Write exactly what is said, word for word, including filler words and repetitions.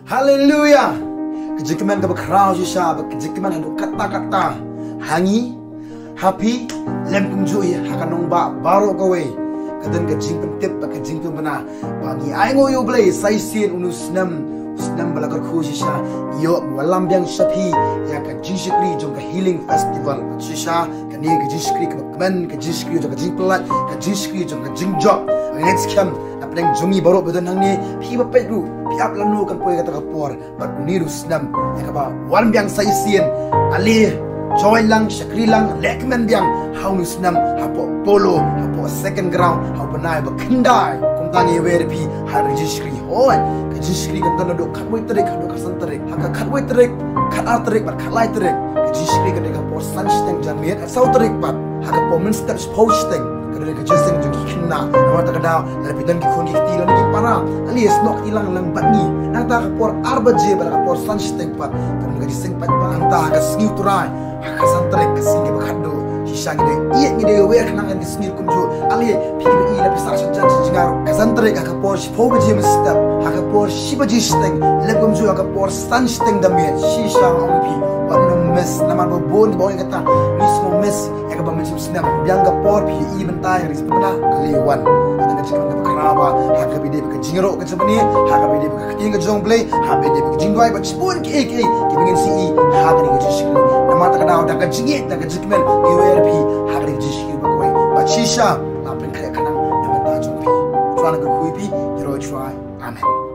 Haleluya. Ka jingkmen kaba khraw shisha, ba ka jingkmen haduh katta katta ha ngi, ha phi, lem kumjuh hi ha ka nongbah baroh kawei. Ka don ka jingpyntip bad ka jingpynbna ba ngi ainguh ïa U Blei sa shisien, une u snem, u snem ba la kyrkhu shisha, ïoh wallam biang sha phi ïa ka jingshakri jong ka Healing Festival. Shisha kane ka jingshakri kaba kmen, ka jingshakri jong ka jingpyllait, ka jingshakri jong ka jingjop. Ngeit skhem na pdeng jong ngi baroh ba don hangne, phi ba peit ruh phi ap lano kan poi kata ka por. Bad une u snem ïa kaba wan biang sa shisien, ale join lang, shakri lang, leh kmen biang ha une u snem hapoh Polo, hapoh second ground, ha u bnai ba khyndai. Kumta ngi wer phi ha ka jingshakri. Hooid, ka jingshakri kan don naduh khatwei tarik haduh khatsan tarik. Ha ka khatwei tarik, khatar tarik bad khatlai tarik, ka jingshakri ka dei ka por san shiteng janmiet. Khatsaw tarik pat, ha ka por mynstep shiphew shiteng, ka dei ka jingseng jong ki khynnah. Namar kata ka daw, lada phi don ki khun ki kti lane ki para, ale snoh kti lang lang bad ngi. Nangta ha ka por ar baje bad ha ka por san shiteng pat, ka don ka jingseng pat. Nangta ha ka sngi U Trai, ha ka khatsan tarik, ka sngi kaba khatduh, shisha ngi dei ïeit, ngi dei wer khnang ïa ka sngi kumjuh. Ale phi ba ïohi lada phi sah sha jan sha jngai ruh, ka khatsan tarik ha ka por shiphew baje mynstep, ha ka por shi baje shiteng, leh kumjuh ha ka por san shiteng da miet. Shisha nga ong ïa phi, wat nym miss, namar ba bun ba ong ïa kata, miss mo miss ïa kaba mynsiem snem. Biang ka por phi ïohi bynta ïa ka ri snem na ka lei wan. Kata ka jingkmen kaba khraw ba ha kaba ïadei bad ka jingïaroh ka jong U Blei, ha kaba ïadei bad ka ktien ka jong U Blei, ha kaba ïadei bad ka jingduwai bad shibun kiei kiei kiba ngin sa ïohi ha kane ka jingshakri. Namar kata ka daw, da ka jingïeit, da ka jingkmen ngi wer phi ha kane ka jingshakri ba kawei. Bad shisha la pynkhreh khnang na ka bynta jong phi. U Trai un kyrkhu ïa phi. Ïaroh U Trai. Amen.